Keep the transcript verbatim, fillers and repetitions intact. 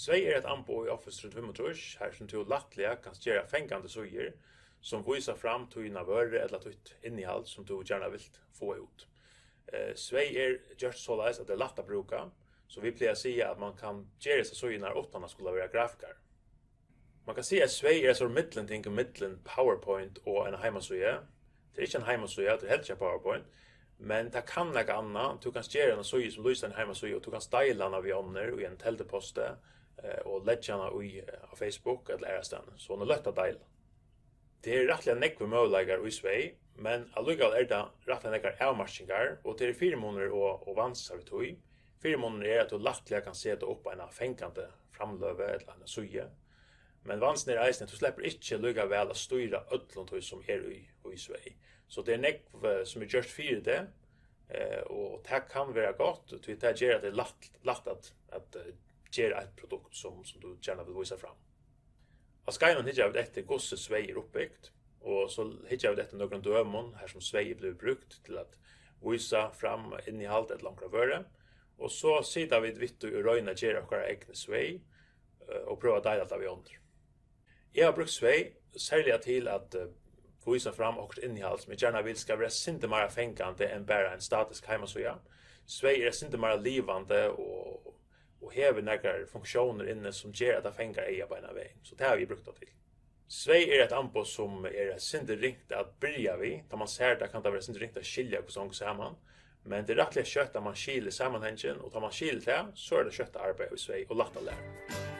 Svei er eitt amboð í Office trý hundrað og fimmogtrýss, har sum tú lættliga kanst gera fangandi síður, sum vísa fram tína vøru ella títt innihald, sum tú gjarna vilt fáa út. Eh, Svei er gjørt soleiðis, at tað er lætt at brúka, so vit plaga at siga, at mann kann gera hesar síðurnar uttan at skula vera grafikari. Man kann siga, at Svei er eitt sort millumting millum PowerPoint og eina heimasíðu. Tað er ikki ein heimasíða, tað er heldur ikki ein PowerPoint, men tað kann nakað annað. Tú kanst gera eina síðu, sum lýsir eina heimasíðu, og tú kanst deila hana við onnur í einum telduposti, eh, og leggja hana í, eh, á Facebook ella aðrastaðni, so hon er løtt at deila. Tað eru rættiliga nógvir møguleikar í Svei, men allíkavæl eru tað rættiliga nógvar avmarkingar, og tað eru fyrimunir og, og vansar við tí. Fyrimunurin er, at tú lættliga kanst seta upp eina fangandi framløgu ella eina síðu, men vansin er eisini, at tú sleppur ikki líka væl at stýra øllum tí, sum er í, í Svei. So tað er nógv, eh, sum er gjørt fyri teg, eh, og tað kann vera gott, tí tað ger, at tað er lætt, lætt at, at, eh, gera eitt produkt, sum, sum tú gjarna vil vísa fram. Á skeiðinum hyggja vit eftir, hvussu Svei er uppbygt, og so hyggja vit eftir nøkrum dømum, har sum Svei er blivið brúkt til at vísa fram innihald ella onkra vøru, og so sita vit við tí og royna at gera okkara egnu Svei, eh, og prøva at deila tað við onnur. Eg havi brúkt Svei serliga til at, eh, vísa fram okkurt innihald, sum eg gjarna vil skal vera eitt sindur meira fangandi enn bara ein statisk heimasíða. Svei er eitt sindur meira livandi og, og hevur nakrar funktiónir inni, sum ger, at tað fangar eygað beinan vegin. So tað havi eg brúkt tað til. Svei er eitt amboð, sum er eitt sindur ringt at byrja við. Tá mann sær tað, kann tað vera eitt sindur ringt at skilja, hvussu hongur saman. Men tað er rættiliga skjótt, at mann skilir samanhangin, og tá mann skilir tað, so er tað skjótt at arbeiða í Svei og lætt at læra.